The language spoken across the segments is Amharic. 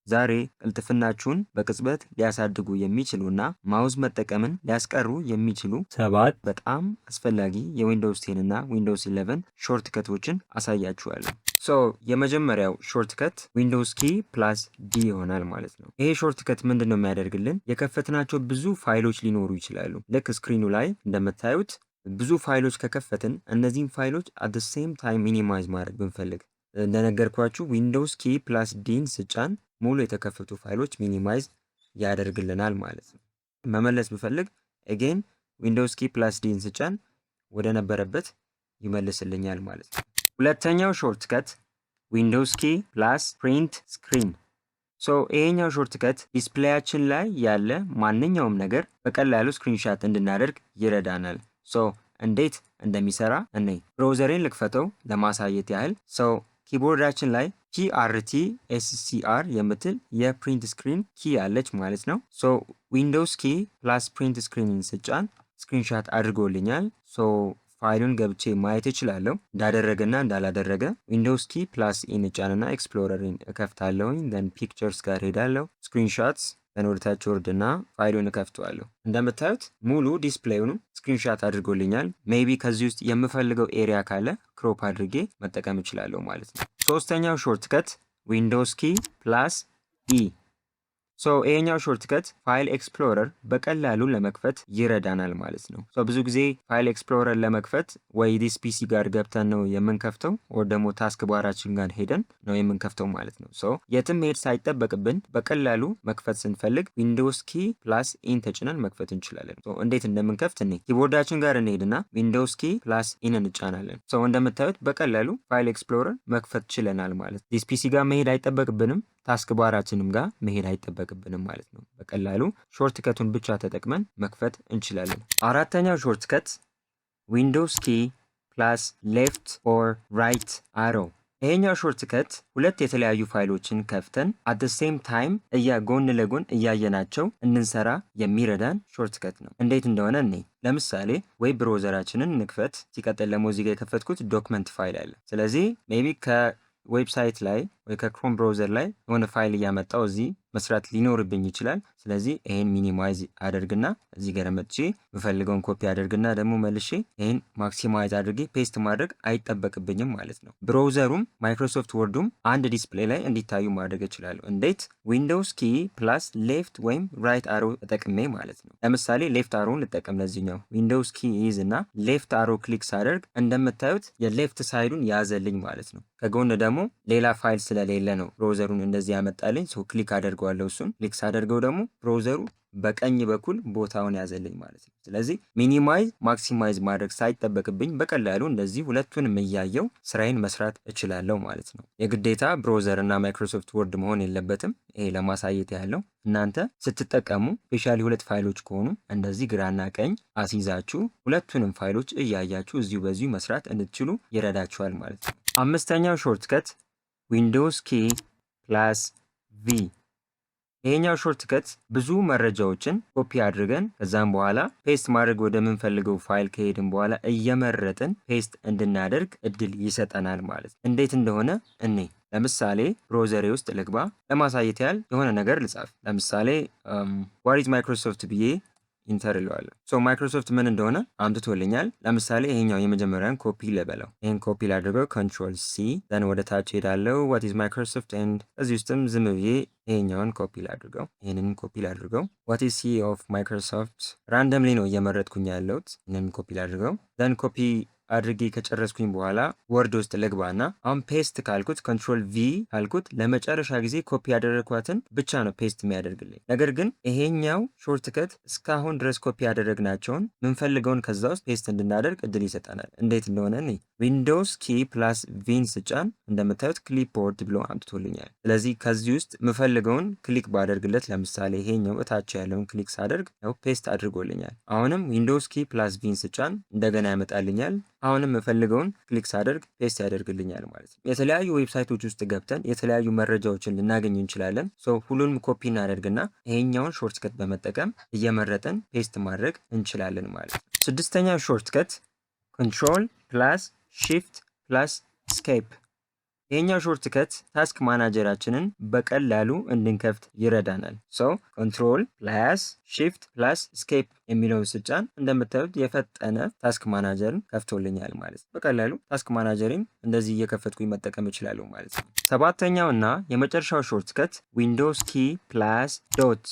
ዛሬ ቅልጥፍናችሁን በቅጽበት ሊያሳድጉ የሚችሉና mouse መጠቀምን ሊያስቀሩ የሚችሉ ሰባት በጣም አስፈላጊ የ Windows 10 እና Windows 11 shortcut ኦችን አሳያችኋለሁ። So የመጀመሪያው shortcut Windows key plus D ይሆናል ማለት ነው። ይሄ shortcut ምንድን ነው የሚያደርግልን? የከፈትናቸው ብዙ ፋይሎች ሊኖሩ ይችላሉ። ልክ screen ኑ ላይ እንደምታዩት ብዙ ፋይሎች ከከፈትን እነዚህን ፋይሎች at the same time minimize ማድረግ ብንፈልግ፣ እንደነገርኳችሁ Windows key plus D ን ስጫን ሙሉ የተከፈቱ ፋይሎች minimize ያደርግልናል ማለት ነው። መመለስ ብፈልግ again Windows key plus D ን ስጫን ወደ ነበረበት ይመልስልኛል ማለት ነው። ሁለተኛው shortcut Windows key plus print screen። So ይሄኛው shortcut display ያችን ላይ ያለ ማንኛውም ነገር በቀላሉ screenshot እንድናደርግ ይረዳናል። So እንዴት እንደሚሰራ እኔ browser ኤን ልክፈተው ለማሳየት ያህል። So keyboard ኣችን ላይ PRT SCR የምትል የ print screen key አለች ማለት ነው። So Windows key plus print screen ን ስጫን screenshot አድርጎልኛል። So ፋይሉን ገብቼ ማየት እችላለሁ እንዳደረገና እንዳላደረገ። Windows key plus E ን እጫንና Explorer ን እከፍታለሁኝ። Then pictures ጋር ሄዳለሁ። Screenshots፣ then ወደታች ወርድና ፋይሉን እከፍተዋለሁ። እንደምታዩት ሙሉ display ኡን screenshot አድርጎልኛል። Maybe ከዚህ ውስጥ የምፈልገው area ካለ crop አድርጌ መጠቀም እችላለሁ ማለት ነው። ሶስተኛው shortcut Windows key plus E። So ይሄኛው shortcut file explorer በቀላሉ ለመክፈት ይረዳናል ማለት ነው። So ብዙ ጊዜ file explorer ለመክፈት ወይ This PC ጋር ገብተን ነው የምንከፍተው፣ ወይ ደግሞ task bar ኣችን ጋር ሄደን ነው የምንከፍተው ማለት ነው። So የትም መሄድ ሳይጠበቅብን በቀላሉ መክፈት ስንፈልግ Windows key plus E ን ተጭነን መክፈት እንችላለን። So እንዴት እንደምንከፍት እኔ keyboard ኣችን ጋር እንሄድና Windows key plus E ን እንጫናለን። So እንደምታዩት በቀላሉ file explorer መክፈት ችለናል ማለት። This PC ጋር መሄድ አይጠበቅብንም፣ task bar ኣችንም ጋር መሄድ አይጠበቅብንም ማለት ነው። በቀላሉ shortcut ኡን ብቻ ተጠቅመን መክፈት እንችላለን። አራተኛው shortcut Windows key plus left or right arrow። ይሄኛው shortcut ሁለት የተለያዩ ፋይሎችን ከፍተን at the same time ጎን ለጎን እያየናቸው እንድንሰራ የሚረዳን shortcut ነው። እንዴት እንደሆነ እኔ ለምሳሌ web browser ኣችንን እንክፈት። ሲቀጥል ደግሞ እዚህ ጋር የከፈትኩት document file አለ። ስለዚህ maybe ከ website ላይ ወይ ከ Chrome browser ላይ የሆነ ፋይል እያመጣው እዚህ መስራት ሊኖርብኝ ይችላል። ስለዚህ ይሄን minimize አደርግና እዚህ ጋር መጥቼ የምፈልገውን ኮፒ አደርግና ደግሞ መልሼ ይሄን maximize አድርጌ paste ማድረግ አይጠበቅብኝም ማለት ነው። Browser ኡም Microsoft Word ኡም አንድ display ላይ እንዲታዩ ማድረግ እችላለሁ። እንዴት? Windows key plus left ወይም right arrow ተጠቅሜ ማለት ነው። ለምሳሌ left arrow ን ልጠቀም። ለዚህኛው Windows key ይዝ እና left arrow click ሳደርግ እንደምታዩት የ left side ኡን ያዘልኝ ማለት ነው። ከጎን ደግሞ ሌላ ፋይል ስለሌለ ነው browser ኡን እንደዚህ ያመጣልኝ። So click አደርገዋለሁ። እሱን click ሳደርገው ደግሞ browser ኡ በቀኝ በኩል ቦታውን ያዘልኝ ማለት ነው። ስለዚህ minimize maximize ማድረግ ሳይጠበቅብኝ በቀላሉ እንደዚህ ሁለቱንም እያየው ስራዬን መስራት እችላለሁ ማለት ነው። የግዴታ browser እና Microsoft Word መሆን የለበትም። ይሄ ለማሳየት ያለው እናንተ ስትጠቀሙ especially ሁለት ፋይሎች ከሆኑ እንደዚህ ግራና ቀኝ አስይዛችሁ ሁለቱንም ፋይሎች እያያችሁ እዚሁ በዚሁ መስራት እንድትችሉ ይረዳችኋል ማለት ነው። አምስተኛው shortcut Windows key plus V። ይሄኛው shortcut ብዙ መረጃዎችን ኮፒ አድርገን ከዛም በኋላ paste ማድረግ ወደምንፈልገው ፋይል ከሄድን በኋላ እየመረጥን paste እንድናደርግ እድል ይሰጠናል ማለት ነው። እንዴት እንደሆነ እኔ ለምሳሌ browser ኤ ውስጥ ልግባ። ለማሳየት ያህል የሆነ ነገር ልጻፍ። ለምሳሌ "What is Microsoft" ብዬ enter እለዋለሁ። So Microsoft ምን እንደሆነ አምጥቶልኛል። ለምሳሌ ይሄኛው የመጀመሪያን ኮፒ ልበለው። ይሄን ኮፒ ላድርገው፣ Control C፣ then ወደ ታች ሄዳለው። "What is Microsoft" and እዚህ ውስጥም ዝም ብዬ ይሄኛውን ኮፒ ላድርገው፣ ይሄንን ኮፒ ላድርገው። "What is CEO of Microsoft"፣ randomly ነው እየመረጥኩኝ ያለሁት። ይሄንን ኮፒ ላድርገው። Then copy አድርጌ ከጨረስኩኝ በኋላ Word ውስጥ ልግባና አሁን paste ካልኩት፣ Control V ካልኩት ለመጨረሻ ጊዜ ኮፒ ያደረግኳትን ብቻ ነው paste የሚያደርግልኝ። ነገር ግን ይሄኛው shortcut እስካሁን ድረስ ኮፒ ያደረግናቸውን ምንፈልገውን ከዛ ውስጥ paste እንድናደርግ እድል ይሰጠናል። እንዴት እንደሆነ እኔ Windows key plus V ን ስጫን እንደምታዩት clipboard ብሎ አምጥቶልኛል። ስለዚህ ከዚህ ውስጥ ምፈልገውን click ባደርግለት፣ ለምሳሌ ይሄኛው እታች ያለውን click ሳደርግ ያው paste አድርጎልኛል። አሁንም Windows key plus V ን ስጫን እንደገና ያመጣልኛል። አሁንም የምፈልገውን click ሳደርግ paste ያደርግልኛል ማለት ነው። የተለያዩ website ኦች ውስጥ ገብተን የተለያዩ መረጃዎችን ልናገኝ እንችላለን። So ሁሉንም ኮፒ እናደርግና ይሄኛውን shortcut በመጠቀም እየመረጥን paste ማድረግ እንችላለን ማለት ነው። ስድስተኛው shortcut Control plus Shift plus Escape። ይሄኛው shortcut task manager ኣችንን በቀላሉ እንድንከፍት ይረዳናል። So control plus shift plus escape የሚለውን ስጫን እንደምታዩት የፈጠነ task manager ን ከፍቶልኛል ማለት ነው። በቀላሉ task manager ን እንደዚህ እየከፈትኩኝ መጠቀም እችላለሁ ማለት ነው። ሰባተኛው እና የመጨረሻው shortcut Windows key plus dot።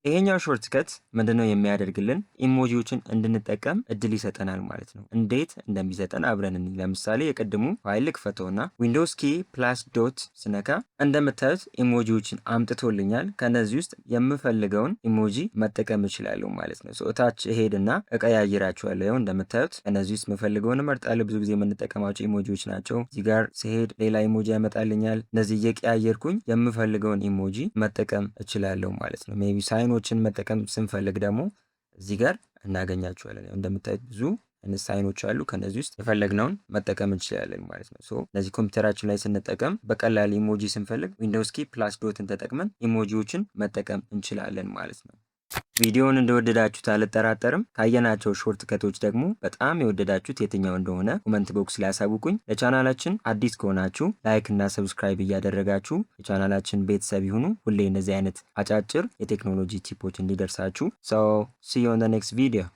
ይሄኛው shortcut ምንድነው የሚያደርግልን? Emoji ዎችን እንድንጠቀም እድል ይሰጠናል ማለት ነው። እንዴት እንደሚሰጠን አብረን እንይ። ለምሳሌ የቅድሙ ፋይል ልክፈተውና Windows key plus dot ስነካ እንደምታዩት emoji ዎችን አምጥቶልኛል። ከነዚህ ውስጥ የምፈልገውን emoji መጠቀም እችላለሁ ማለት ነው። እታች እሄድና እቀያይራቸዋለሁ። ይኸው እንደምታዩት ከነዚህ ውስጥ የምፈልገውን እመርጣለሁ። ብዙ ጊዜ የምንጠቀማቸው emoji ዎች ናቸው። እዚህ ጋር ስሄድ ሌላ emoji ያመጣልኛል። እነዚህ እየቀያየርኩኝ የምፈልገውን emoji መጠቀም እችላለሁ ማለት ነው። Maybe sign ኦችን መጠቀም ስንፈልግ ደግሞ እዚህ ጋር እናገኛቸዋለን። እንደምታዩት ብዙ አይነት sign ኦች አሉ። ከነዚህ ውስጥ የፈለግነውን መጠቀም እንችላለን ማለት ነው። So እነዚህ ኮምፒውተራችን ላይ ስንጠቀም በቀላል emoji ስንፈልግ Windows key plus dot ን ተጠቅመን emoji ዎችን መጠቀም እንችላለን ማለት ነው። ቪዲዮውን እንደወደዳችሁት አልጠራጠርም። ካየናቸው shortcut ኦች ደግሞ በጣም የወደዳችሁት የትኛው እንደሆነ comment box ላይ አሳውቁኝ። ለቻናላችን አዲስ ከሆናችሁ like እና subscribe እያደረጋችሁ የቻናላችን ቤተሰብ ይሁኑ። ሁሌ እነዚህ አይነት አጫጭር የቴክኖሎጂ tip ኦች እንዲደርሳችሁ። So see you on the next video.